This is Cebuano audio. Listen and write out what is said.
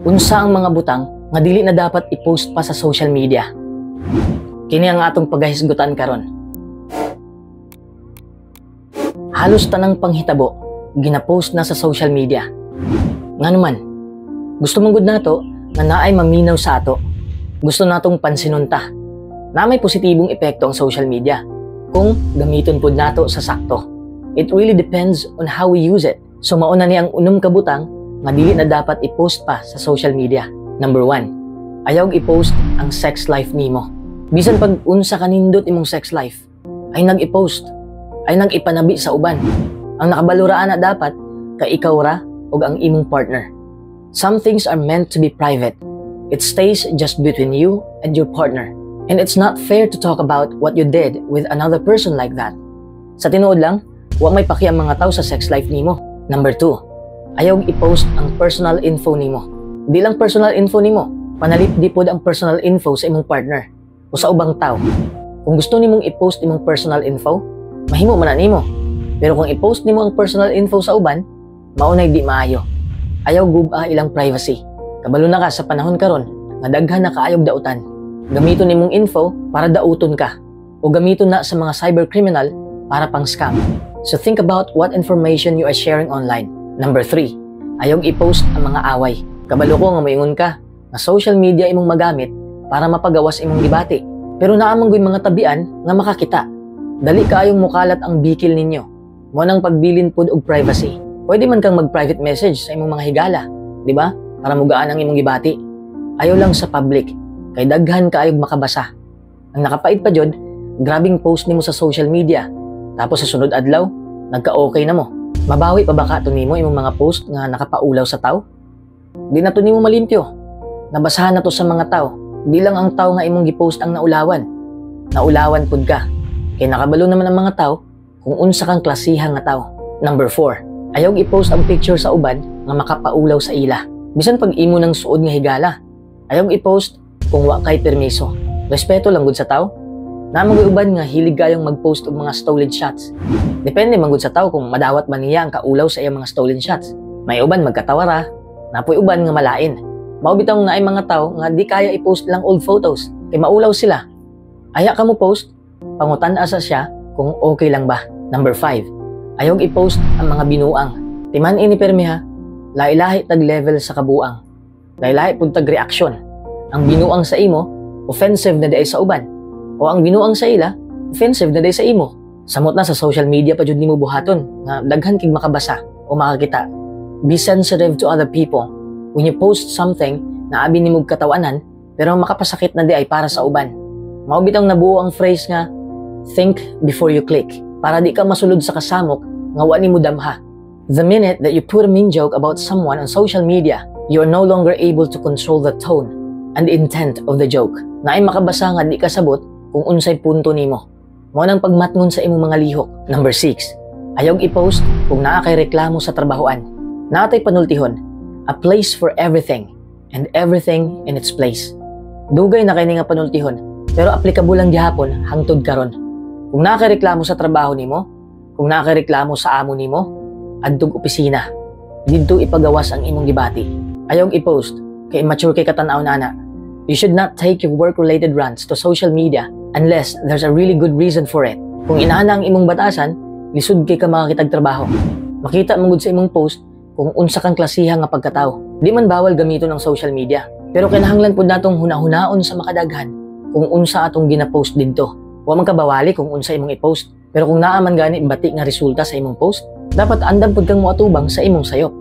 Unsa ang mga butang nga dili na dapat i-post pa sa social media? Kini ang atong pagahisgutan karon. Halos tanang panghitabo gina-post na sa social media. Ngano man, gusto man gud nato nga naay maminaw sa ato. Gusto natong pansinon ta. Na may positibong epekto ang social media kung gamiton pud nato sa sakto. It really depends on how we use it. So mao na ni ang unom ka butang nga dili na dapat i-post pa sa social media. Number 1, ayaw i-post ang sex life nimo. Bisan pag unsa kanindot imong sex life, ayaw nag i-post, ayaw nag ipanabi sa uban. Ang nakabalo ra ana dapat kay ikaw ra ug ang imong partner. Some things are meant to be private. It stays just between you and your partner. And it's not fair to talk about what you did with another person like that. Sa tinuod lang, wa may paki ang mga tao sa sex life nimo. Number 2, ayaw i-post ang personal info nimo. Di lang personal info nimo, panalipdi pod ang personal info sa imong partner o sa ubang tao. Kung gusto nimong i-post imong personal info, mahimo man na nimo. Pero kung i-post nimo ang personal info sa uban, mao nay di maayo. Ayaw gub-a ilang privacy. Kabalo na ka sa panahon karon nga daghan na kaayog dautan. Gamiton nimong info para dauton ka o gamiton na sa mga cybercriminal para pang scam. So think about what information you are sharing online. Number 3, ayaw i-post ang mga away. Kabalo ko nga moingon ka nga social media imong magamit para mapagawas imong gibati. Pero naa man goy mga tabian nga makakita. Dali kaayong mukalat ang bikil ninyo. Mao nang pagbilin pud og privacy. Pwede man kang mag-private message sa imong mga higala, di ba? Para mugaan ang imong gibati. Ayaw lang sa public, kay daghan kaayog makabasa. Ang nakapait pa jud, grabing post nimo sa social media. Tapos sa sunod adlaw, nagka-okay na mo. Mabawi pa ba ka to nimo imong mga post nga nakapaulaw sa tao? Di na to nimo malimpyo. Nabasahan na to sa mga tao. Di lang ang tao nga imong gipost ang naulawan. Naulawan pud ka. Kay nakabalo naman ang mga tao kung unsa kang klasiha nga tao. Number 4, ayaw i-post ang picture sa uban nga makapaulaw sa ila. Bisan pag imo nang suod nga higala, ayaw i-post kung wa kay permiso. Respeto lang gud sa tao. Naa man uban nga hilig kayong mag-post og mga stolen shots. Depende man gud sa tao kung madawat man niya ang kaulaw sa iyang mga stolen shots. May uban magkatawa ra, napoy uban nga malain. Mao bitaw naay mga tao nga di kaya i-post lang old photos kay maulaw sila. Aya ka mo post, pangutan asa siya kung okay lang ba. Number 5, ayaw i-post ang mga binuang. Timan ini permi ha, lahi-lahi tag level sa kabuang. Lahi-lahi pud tag reaksyon. Ang binuang sa imo, offensive na diay sa uban. O ang binuang sa ila, offensive na diay sa imo. Samot na sa social media pa jud nimo buhaton nga daghan kig makabasa o makakita. Be sensitive to other people. When you post something na abi nimo katawanan pero makapasakit na diay para sa uban. Mao bitang nabuo ang phrase nga "Think before you click" para di ka masulod sa kasamok nga wa nimo damha. The minute that you put a mean joke about someone on social media, you are no longer able to control the tone and intent of the joke. Naay makabasa nga di ka sabot kung unsay punto nimo. Mao nang pagmatngon sa imong mga lihok. Number 6, ayaw i-post kung naa kay reklamo sa trabahoan. Naa tay panultihon, "A place for everything and everything in its place." Dugay na kay ni nga panultihon, pero aplikable lang gihapon hangtod karon. Kung naa kay reklamo sa trabaho nimo, kung naa kay reklamo sa amo nimo, adtog opisina. Didto ipagawas ang imong gibati. Ayaw i-post kay immature kay ka tan-aw ana. You should not take your work-related rants to social media unless there's a really good reason for it. Kung inana ang imong batasan, lisod kay ka makakitag trabaho. Makita man gud sa imong post kung unsa kang klasiha nga pagkatao. Di man bawal gamiton ang social media, pero kinahanglan pud natong hunahunaon sa makadaghan kung unsa atong gina-post didto. Wa man kabawali kung unsa imong i-post, pero kung naa man gani bati nga resulta sa imong post, dapat andam pud kang moatubang sa imong sayop.